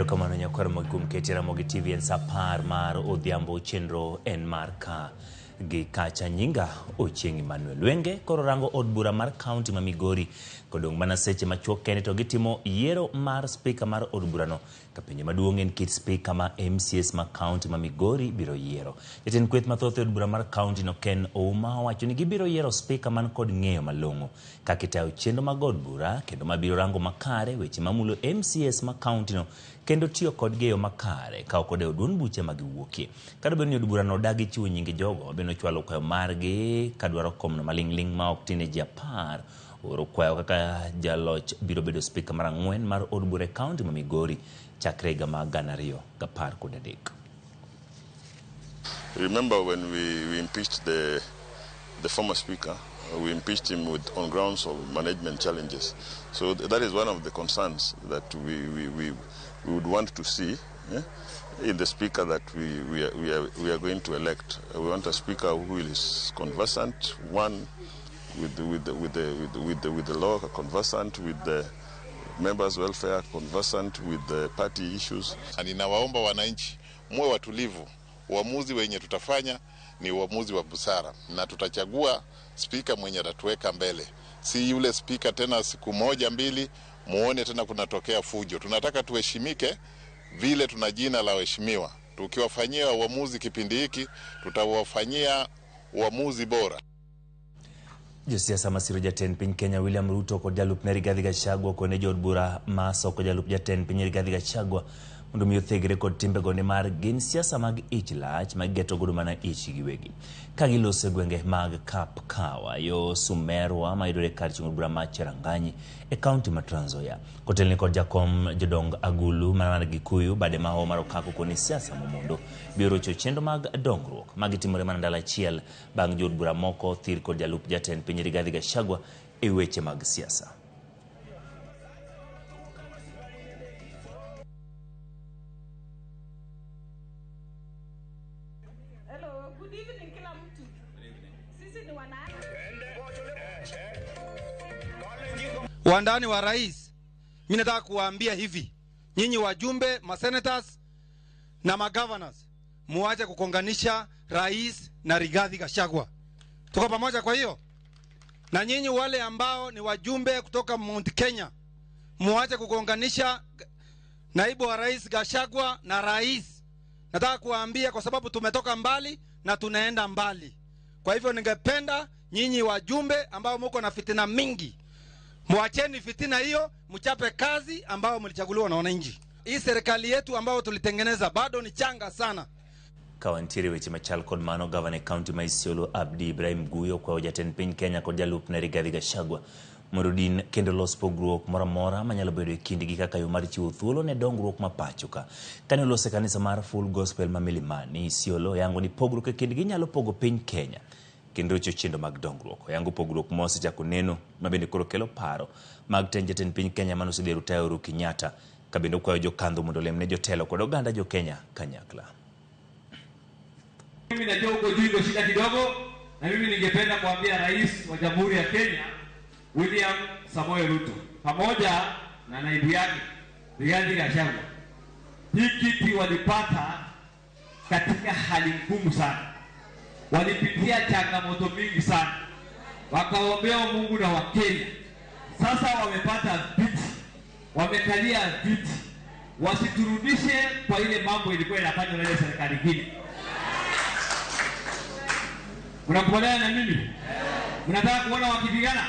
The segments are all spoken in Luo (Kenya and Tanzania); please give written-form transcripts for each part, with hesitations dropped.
Erokamano nyakwar Ramogi kuom keti Ramogi TV en saa apar mar odhiambo chenro en mar ka gi kacha nyinga Ochieng' Emmanuel Wenge koro rango od bura mar kaunti ma Migori kodong' mana seche machuok kende to gitimo yiero mar spika mar od burano ka penjo maduong' en kit spika ma MCAs ma kaunti ma Migori biro yiero. Jatend kweth mathoth e od bura mar kaunti no Ken Ouma owacho ni gibiro yiero spika man kod ng'eyo malong'o kaka itayo chenro mag od bura kendo mabiro rango makare weche mamulo MCAs ma kaunti no kendo tiyo kodgi e yo makare ka ok odewo duond buche ma giwuokie. Kata obedo ni od burano odagi chiwo nyinge jogo mabende ochwalo kwayo margi kadwaro komno maling'ling' ma ok tin ne ji 10 oro kwayo kaka jaloch biro bedo spika mar 4 mar od bura e kaunti ma Migori chakre higa mar 2013. Remember when we impeached the former speaker, we impeached him on grounds of management challenges. So that is one of the concerns that we would want to see in the speaker that we are going to elect. We want a speaker who is conversant, one, with the law, conversant with the members' welfare, conversant with the party issues. Na ninawaomba wananchi muwe watulivu. Uamuzi wenye tutafanya ni uamuzi wa busara, na tutachagua spika mwenye atatuweka mbele, si yule spika tena siku moja mbili muone tena kunatokea fujo. Tunataka tuheshimike vile tuna jina la waheshimiwa. Tukiwafanyia uamuzi kipindi hiki, tutawafanyia uamuzi bora. Josiasa masiro jatend piny Kenya William Ruto kod jalupne Rigathi Gachagua okone jood bura ma soko jalup jatend piny Rigathi Gachagua mondo mi othegre kod timbego nimar gin siasa mag ich lach ma gigeto godo mana ich giwegi. Ka giloso e gwenge mag Kapkawa yo Sumerwa mayudore kar chung' od bura ma Cheranganyi e kaunti ma Trans Nzoia. Kotelne kod jakom jodong agulu mar Gikuyu bade maho mar Okak okoni siasa momondo biro rocho chenro mag dongruok magitimore mana ndalo achiel bang' jood bura moko thir kod jalup jatend piny Rigathi Gachagua e weche mag siasa. Hello, good evening kila mtu. Sisi ni wana Wandani wa rais, mimi nataka kuwaambia hivi, nyinyi wajumbe, masenators na magovernors, muache kukonganisha rais na Rigathi Gachagua. Tuko pamoja kwa hiyo? Na nyinyi wale ambao ni wajumbe kutoka Mount Kenya, muache kugonganisha naibu wa rais Gachagua na rais. Nataka kuwaambia kwa sababu tumetoka mbali na tunaenda mbali. Kwa hivyo ningependa nyinyi wajumbe ambao muko na fitina mingi, muacheni fitina hiyo, mchape kazi ambao mlichaguliwa na wananchi. Hii serikali yetu ambayo tulitengeneza bado ni changa sana. Ka wantiere weche machal kod mano, gavana e kaunti ma Isiolo Abdi Ibrahim Guyo okwayo jatend piny Kenya kod jalupne Rigathi Gachagua mondo odin kendo los pogruok moro amora manyalo bedo e kindgi kaka yo mar chiwo thuolo ne dongruok ma pacho ka. Kane oloso e kanisa mar Full Gospel ma Milimani, Isiolo oyango ni pogruok e kindgi nyalo pogo piny Kenya kendo rocho chenro mag dongruok. Oyango pogruok ma osechako neno ma bende koro kelo paro mag tend jatend piny Kenya mane osedhi rutaya Uhuru Kenyatta ka bende okwayo jokandho mondo olem ne jotelo kod oganda jo Kenya kanyakla. Mimi najua huko juu iko shida kidogo, na mimi ningependa kuambia Rais wa Jamhuri ya Kenya William Samoei Ruto pamoja na naibu yake Rigathi Gachagua, hii kiti walipata katika hali ngumu sana, walipitia changamoto mingi sana, wakaombea Mungu na Wakenya. Sasa wamepata viti, wamekalia viti, wasiturudishe kwa ile mambo ilikuwa inafanywa na ile serikali nyingine. Mnakubaliana na mimi? Mnataka kuona wakipigana?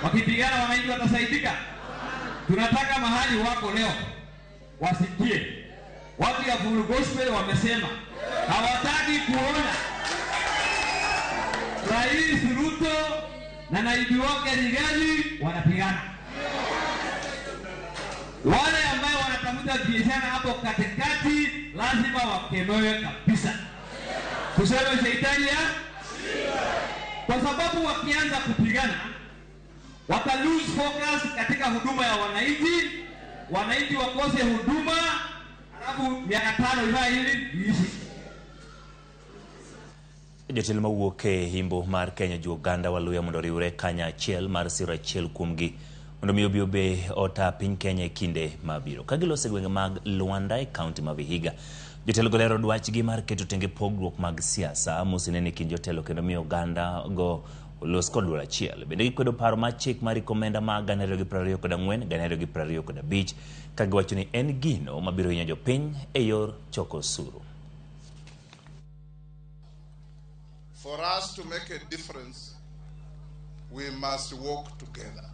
Wakipigana wananchi watasaidika? Tunataka mahali wako leo wasikie. Watu ya Full Gospel wamesema hawataki kuona Rais Ruto na naibu wake Rigathi wanapigana. Wale ambao wanatafuta biashara hapo katikati lazima wakemewe kabisa. Tuseme shetani ya? Kwa sababu wakianza kupigana wata lose focus katika huduma ya wananchi, wananchi wakose huduma, alafu miaka 5 ifanye nini? Iishi. Jotelo mawuok e himbo mar Kenya jiwo oganda Waluya mondo oriwre kanyachiel mar siro achiel kuomgi Mondo mi obi obe ota piny Kenya e kinde mabiro. Ka giloso e gwenge mag Luanda e kaunti ma Vihiga, jotelo go lero dwachgi mar keto tenge pogruok mag siasa moseneno e kind jotelo kendo miyo oganda go olos kod duol achiel. Bende gikwedo paro mar chik mar iko omenda mag 2024 2025 ka giwacho ni en gino mabiro hinyo jopiny e yor choko osuru. For us to make a difference, we must work together.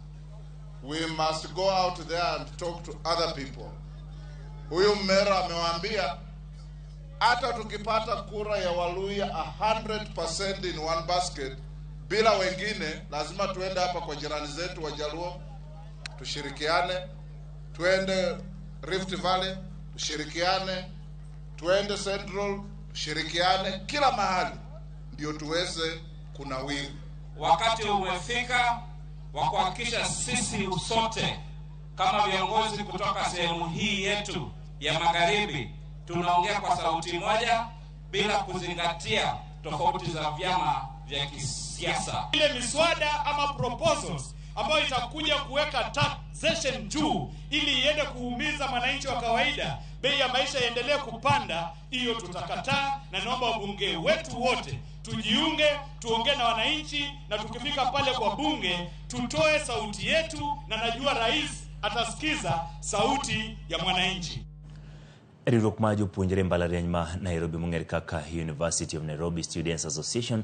We must go out there and talk to other people. Huyu Mera amewaambia hata tukipata kura ya Waluya 100% in one basket bila wengine, lazima tuende hapa kwa jirani zetu Wajaluo tushirikiane, tuende Rift Valley tushirikiane, tuende Central tushirikiane, kila mahali ndio tuweze kunawiri. Wakati umefika wa kuhakikisha sisi sote kama viongozi kutoka sehemu hii yetu ya magharibi tunaongea kwa sauti moja bila kuzingatia tofauti za vyama vya kisiasa. Ile miswada ama proposals ambayo itakuja kuweka taxation juu ili iende kuumiza mwananchi wa kawaida, bei ya maisha iendelee kupanda, hiyo tutakataa, na naomba wabunge wetu wote tujiunge, tuongee na wananchi, na tukifika pale kwa bunge tutoe sauti yetu, na najua rais atasikiza sauti ya mwananchi. Riwruok mar jopuonjre mbalariany ma Nairobi mong'ere kaka University of Nairobi Students Association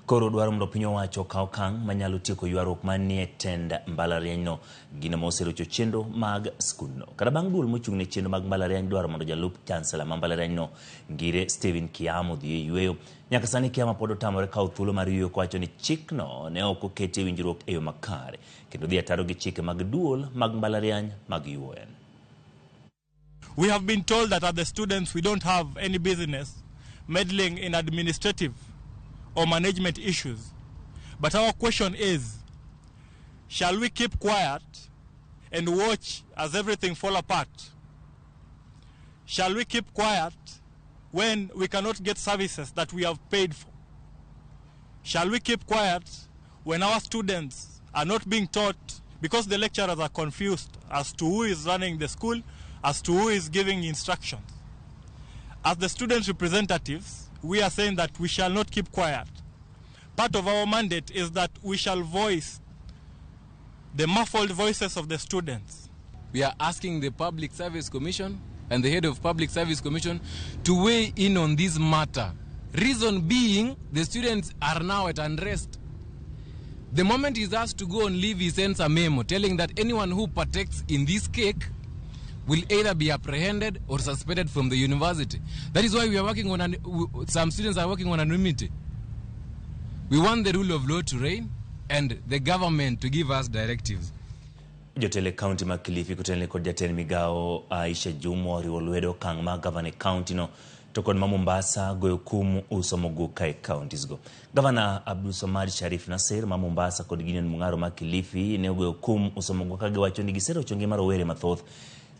koro dwaro mondo piny owacho okaw okang' manyalo tieko ywaruok manie tend mbalarianyno, gino ma oserocho chenro mag skundno. Kata bang' duol mochung' ne chenro mag mbalariany dwaro mondo jalup chancellor ma mbalarianyno Ngire Stephen Kiama odhi e yweyo. Nyaka sani Kiama pod otamore kawo thuolo mar yweyo kowacho ni chikno ne ok oketi e winjruok e yo makare kendo dhi ataro gi chike mag duol mag mbalariany mag UoN. We have been told that as the students we don't have any business meddling in administrative or management issues. But our question is, shall we keep quiet and watch as everything fall apart? Shall we keep quiet when we cannot get services that we have paid for? Shall we keep quiet when our students are not being taught because the lecturers are confused as to who is running the school, as to who is giving instructions? As the student representatives, we are saying that we shall not keep quiet. Part of our mandate is that we shall voice the muffled voices of the students. We are asking the Public Service Commission and the head of Public Service Commission to weigh in on this matter. Reason being, the students are now at unrest. The moment he's asked to go on leave, he sends a memo telling that anyone who partakes in this cake will either be apprehended or suspended from the university. That is why we are working on, some students are working on anonymity. We want the rule of law to reign and the government to give us directives. Jotelo e kaunti ma Kilifi kotenore kod jatend migawo Aisha Jumwa oriwo lwedo okang' mar gavana e kaunti no to kod ma Mombasa goyo kum uso moguka e counties go. Gavana Abdulswamad Sharif Nassir ma Mombasa kod Gideon Mung'aro ma Kilifi ne ogoyo kum uso moguka giwacho ni giserocho ngima rowere mathoth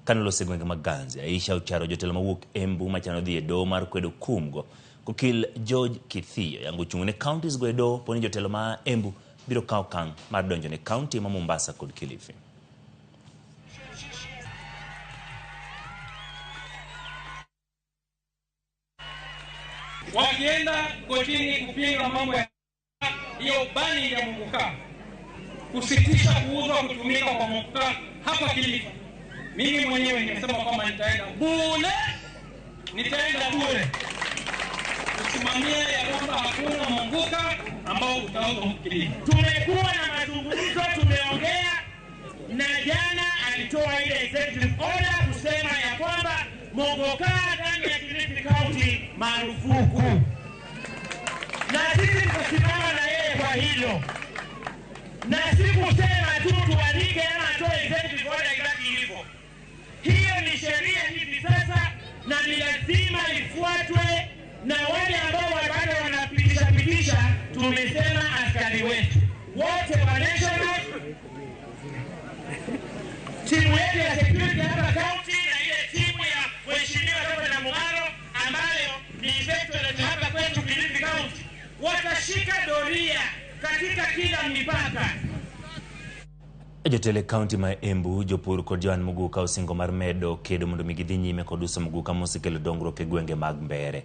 kanolose gwenge mag Ganze. Aisha ocharo jotelo mawuok Embu machano dhi e doho mar kwedo kumgo. Kokil George Kithiyo yango ochung' ne counties go e doho poni jotelo ma Embu biro kawo okang' mar donjo ne kaunti ma Mombasa kod Kilifi. Wakienda kotini kupinga mambo ya hiyo bani ya muguka, kusitisha kuuzwa kutumika kwa muguka hapa Kilifi, mimi mwenyewe nimesema kwamba nitaenda bure, nitaenda bure kusimamia ya kwamba hakuna muguka ambao utauzwa Kilifi. Tumekuwa na mazungumzo, tumeongea, na jana alitoa ile executive order kusema ya kwamba muguka ndani ya Kilifi County marufuku, na sisi tukasimama na yeye kwa hilo, na si kusema tu tuandike ama atoe executive order ibaki hivyo. Hiyo ni sheria hivi sasa na ni lazima ifuatwe, na wale ambao bado wanapitisha pitisha, tumesema askari wetu wote wa national, timu yetu ya security hapa county na ile timu ya mheshimiwa Gavana Mung'aro ambayo ni inspectorate hapa kwetu Kilifi County, watashika doria katika kila mipaka. Jotelo e kaunti ma Embu, jopur kod johan muguka osingo mar medo kedo mondo mi gidhi nyime kod uso muguka mosekelo dongruok e gwenge mag Mbere.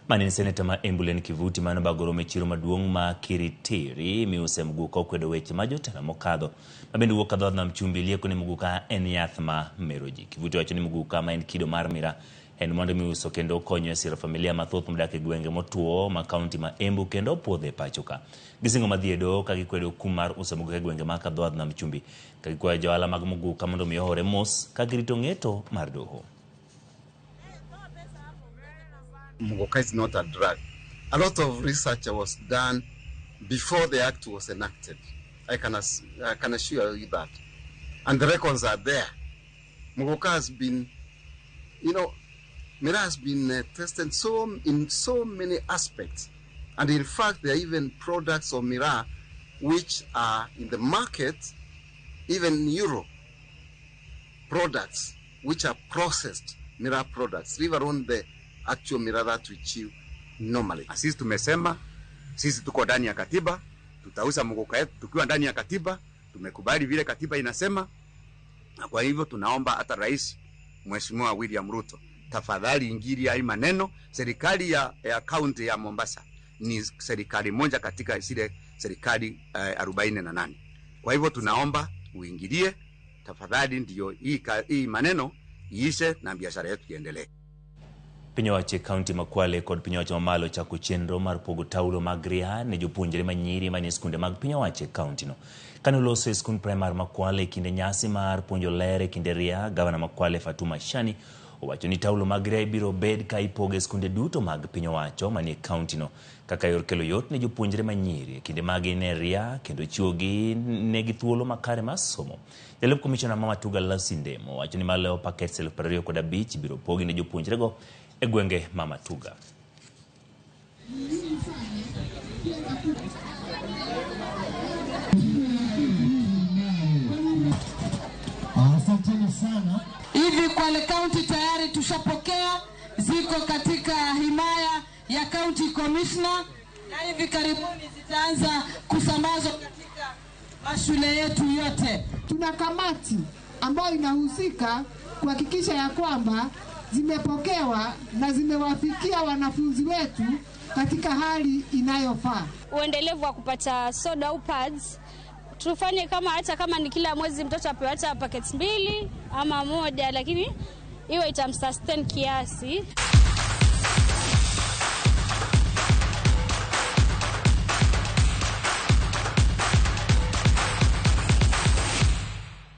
Mane en seneta ma Embu Len Kivuti mane obago romo e chiro maduong' ma Kiritiri miuse muguka okwedo weche ma jotelo mokadho ma bende wuok ka dhood nam chumbi lieko ni muguka en yath ma mero ji. Kivuti wacho ni muguka ma en kido mar miraa en mwandu miuso kendo konyo e siro familia mathoth modak e gwenge motuo ma kaunti ma Embu kendo opuodho e pacho ka. Gisingo madhi e doho ka gikwedo kum mar uso muguka e gwenge ma kadhowadh nam chumbi ka gikwayo johala mag muguka mondo mi ohore mos ka girito ng'eto mar doho. Muguka is not a drug. A lot of research was done before the act was enacted. I can assure you that. And the records are there. Muguka has been, you know, miraa has been tested in so many aspects. And in fact, there are even products of miraa which are in the market, even in Europe, products which are processed miraa products, leave alone the actual miraa that we chew normally. Sisi tumesema, sisi tuko ndani ya katiba, tutauza muguka yetu tukiwa ndani ya katiba, tumekubali vile katiba inasema, na kwa hivyo tunaomba hata Rais Mheshimiwa William Ruto, tafadhali ingilia hii maneno. Serikali ya kaunti ya Mombasa ni serikali moja katika zile serikali 48. Kwa hivyo tunaomba uingilie tafadhali, ndio hii maneno iishe na biashara yetu iendelee. Piny owacho e kaunti ma Kwale kod piny owacho mamalo chako chenro mar pogo taulo mag ria ne jopuonjre manyiri manie skunde mag piny owacho e kaunti no. Kane oloso e skund primar ma Kwale e kinde nyasi mar puonjo ler e kinde ria, gavana ma Kwale Fatuma Shani owacho ni taulo mag ria ibiro bed ka ipogo e skunde duto mag piny owacho manie kaunti no kaka yor kelo yot ne jopuonjre manyiri e kinde ma gin e ria kendo chiwogi negi thuolo makare mar somo. Jalup komishona ma Matuga Lucy Ndemo owacho ni maloyo pakets 25,000 ibiro pogi ne jopuonjrego e gwenge ma Matuga. Asanteni sana. Hivi Kwale County tayari tushapokea, ziko katika himaya ya County Commissioner na hivi karibuni zitaanza kusambazwa katika mashule yetu yote. Tuna kamati ambayo inahusika kuhakikisha ya kwamba zimepokewa na zimewafikia wanafunzi wetu katika hali inayofaa. Uendelevu wa kupata soda au pads tufanye kama hata kama ni kila mwezi mtoto apewe hata packets 2 ama 1, lakini iwe itamsustain kiasi.